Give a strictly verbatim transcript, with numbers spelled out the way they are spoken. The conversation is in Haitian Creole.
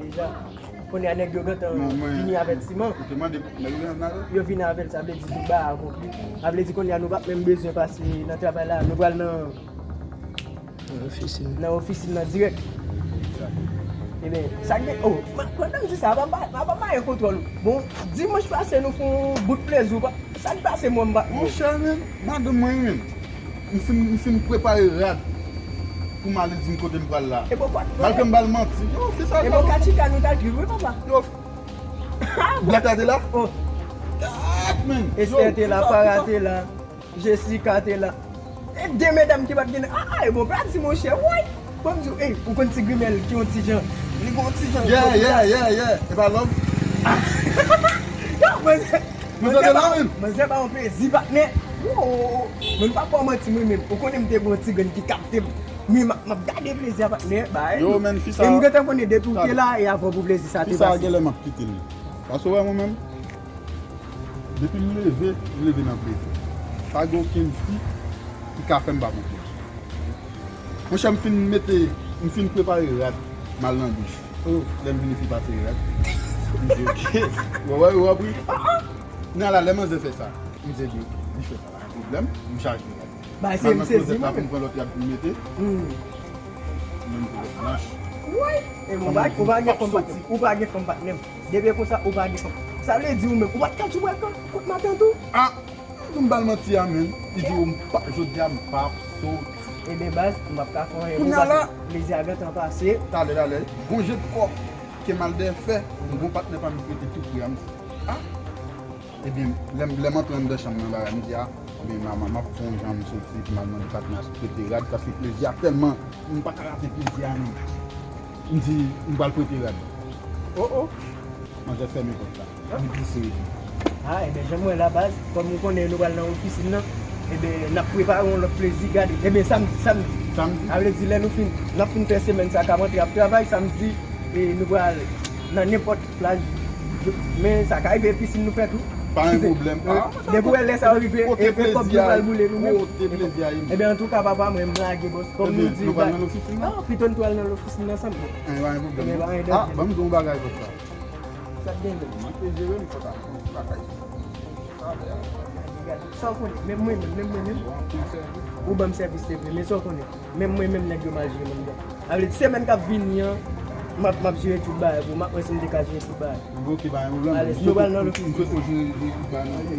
deja. Kounye a nèg yo gentan vini avèk siman. Yo vini avè l, sa vle di tout bagay akonpli. Sa vle di kounye a nou p ap menm bezwen pase nan travay la, nou pral nan nan ofisin nan dirèk. Ebyen, sa k gen, oh, pandan m di sa, pa pa pa pa gen kontwòl. Bon, dimanch pase nou fè yon bout plezi, ou pa, sa k pase mwen m pa. Monchè, men, madanm mwen menm, m fin, m fin prepare rad pou m ale di m kote m pral la. Malgre m ba l manti. Yo, fi sa. Ebyen, Kachika, nou t al viv, wi, papa. Yo, Blata te la? Oh. Gad, men. Esther te la, Farah te la. Jessica te la. E de medam ki pa t gen nan. Ah, ah, e bon, pa di monchè, woy. Bon, m di w, ey, ou konn ti grimèl ki yon ti jan. Li gen yon ti jan. Yeah, yeah, yeah, yeah. E pa lòm. Yo, manzè, manzè ba yon plezi, patnè. Wo, men m pa ba w manti, mwen menm. Ou konnen m te gen yon ti grenn ki kapte m. Men m ap, m ap gade plezi a, patnè. Bay. Yo, men, fi sa. E m gentan konnen depi w te la, e avè w pou plezi sa te pase. Fi sa gen lè m ap kite l. Paske w wè mwen menm, depi m leve, m leve nan plezi. Pa gen okenn fi ki ka fè m pa pran plezi. Monchè, m fin mete, m fin prepare rad, m al nan douch. Lè m vini, fi pase rad. M di, oke. Wè, wè, wè, wi. Nan la, lè manzè fè sa, m di, ebyen, oke, li fè sa, pa gen pwoblèm, m chaje rad. Bay, se m sezi mwen menm. Pou m pran lòt rad pou m mete. Menm koulè blanch. Woy! E bon, ou pa, ou pa gen fanm pati, ou pa gen fanm patnè m. Depi e konsa, ou pa gen fanm. Sa vle di ou menm, ou pa t ka di w pral kot matant ou? Ah! M ba l manti a, men. Li di w, m pa, jodi a, m p ap soti. Ebyen, baz, m p ap ka fè anyen pou ou paske plezi a gentan pase. Talè, talè. Gon je de kòb ke m al dèyè fè, m gon patnè pa m ki rete tou pre a, m di, ah! Ebyen, lè m, lè m antre anndan chanm nan, bagay, m di, ah, ebyen, manman, m ap fè yon jan m soti, epi m al mande patnè a prete rad, paske plezi a tèlman, m pa ka rate plezi a, non. M di, m pral prete rad. Oh, oh! Manzè fèmen pòt la. M glise rete. Ah, ebyen, jan m wè la, baz, kòm ou konnen nou pral nan ofisin nan, ebyen, n ap prepare yon lòt plezi, gade. Ebyen, samdi, samdi. Samdi. Sa vle di, lè nou fin, n ap fin fè semèn sa k ap antre ap travay, samdi, e nou pral nan nenpòt plaj. Men sa ka rive pisin nou fè tou. Pa gen pwoblèm. Ah, depi w wè lè sa yo rive, e, e kòb nou pral boule nou menm. Kote plezi a ye? Ebyen, antouka, papa, mwen, m lage, bòs. Kòm nou di, nou pral nan ofisin nan? Ah, pito n tou al nan ofisin nan ansanm. Ebyen, pa gen pwoblèm. Ebyen, pa gen danje. Ah, ban m di w yon bagay konsa. Sa k gen menm? Manke jere m, fò ta lakay. Sa w konnen, menm mwen menm, menm mwen menm. Ou ban m sèvis, se vre, men sa w konnen, menm mwen menm, nèg yo mal jere m anndan. Sa vle di, semèn k ap vini an, m ap, m ap jere tout bagay pou ou, m ap wè si m te ka jere tout bagay. Ok, pa gen pwoblèm. Ale, nou pral nan lofis. M swete w jere, jere tout bagay nan.